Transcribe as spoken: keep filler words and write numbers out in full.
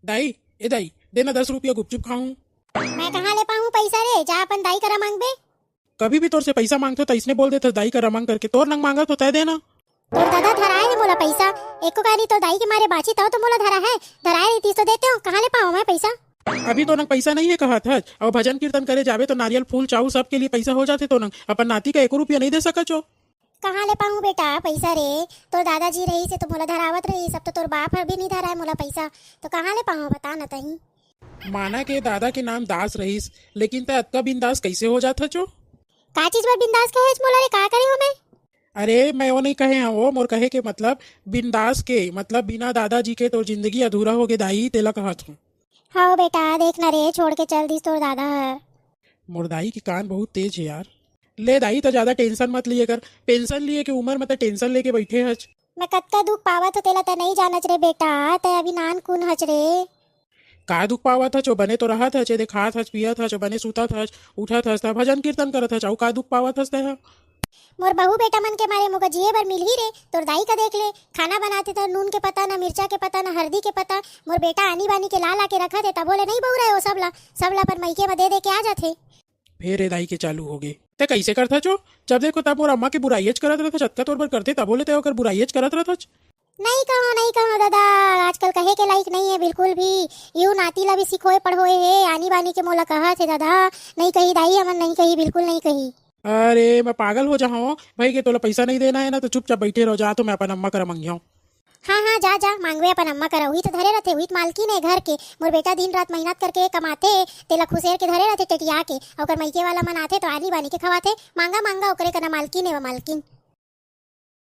दाई, ए दाई, दे ना दस रुपया, गुपचुप खाऊं। मैं कहाँ ले पाऊँ पैसा रे? जा अपन दाई करा मांगबे। कभी भी तोर से पैसा मांगथों त इसने बोल देथस, दाई करा मांग करके। तोर नंग मांगत हों, तैं दे ना। तोर दादा धराए हे मोला पैसा। एको कानी तोर दाई के मारे बांची तव तो मोला धरा है। धराए रहितिस तो देतेंव, कहाँ ले पाऊँ मैं पैसा? अभी तो नंग पैसा नहीं है कहत हच, अउ भजन कीर्तन करे जाबे तो नारियल, फूल, चाऊ सब के लिए पैसा हो जाथे तो नंग। अपन नाती का एको रुपया नहीं दे सकत हो। कहाँ ले पाहूँ बेटा पैसा रे? तोर दादाजी रहिस हे तो मोला धरावत रहिस, अब तो तोर बाप हर भी नहीं धराए मोला पैसा, तो कहाँ ले पाहूँ बता न तहीं। माना के दादा के नाम दास रहिस, लेकिन तैं अतका बिंदास कैसे हो जात हच ओ? का चीज बर बिंदास कहे हच मोला रे? का करे हो मैं? अरे, मैं वो नहीं कहे हूँ, वो मोर कहे के मतलब बिंदास के, मतलब बिना दादाजी के तोर जिंदगी अधूरा हो गे दाई, तेला कहत हूँ। हव बेटा, देख न रे, छोड़ के चल दिस तोर दादा हर। मोर दाई के कान बहुत तेज हे यार। ले दाई, त ज्यादा टेंशन मत लिए कर। पेंशन लिए के उम्र में त टेंशन लेके बैठे हच। मैं कतका दुख पावत हो तेला त नहीं जानच रे बेटा, तै अभी नान कुन हच रे। का दुख पावत हच ओ? बने तो रहत हच, एदे खात हच, पियत हच, बने सुतत हच, उठत हच, त भजन कीर्तन करत हच, अउ का दुख पावत हच तै ह? मोर बहू बेटा मन के मारे मोका जिए बर मिलही रे। तोर दाई का देख ले, खाना बनाथे त नून के पता, ना मिर्चा के पता, ना हरदी के पता। मोर बेटा आनी बानी के ला ला के रखत हे, तभो ले नहीं बउरय ओ सब ला, सब ला अपन मइके म दे दे के आ जाथे। फेर ए दाई के चालू होगे। तै कैसे करथच ओ? जब देखो तब मोर अम्मा के बुराइयेच करत रहथच, अतका तोर बर करथे तभो ले तै ओकर बुराइयेच करत रहथच। नहीं कहो, नहीं कहो दादा, आजकल कहे के लायक नहीं है बिल्कुल भी। यू नाती ला भी सिखोए पढ़ोए हे, आनी बानी के मोला कहत हे दादा। नहीं कही दाई, हमन नहीं कही, बिल्कुल नहीं कही। अरे, मैं पागल हो जाहूँ भाई के, तोला पैसा नहीं देना है ना, तो चुपचाप बैठे रहो, जा तो मैं अपन अम्मा करा मंगियाऊँ। हाँ, हाँ, जा, जा, मांगवे अपन अम्मा करा, उही तो धरे रहथे, उही तो मालकिन है घर के। मोर बेटा दिन रात मेहनत करके कमाथे, तेला खुसेर के धरे रहथे टेटिया के, अउ ओकर मइके वाला मन आथे तो आनी बानी के खवाथे, मांगा, मांगा, ओकरे कना मालकिन है वो मालकिन।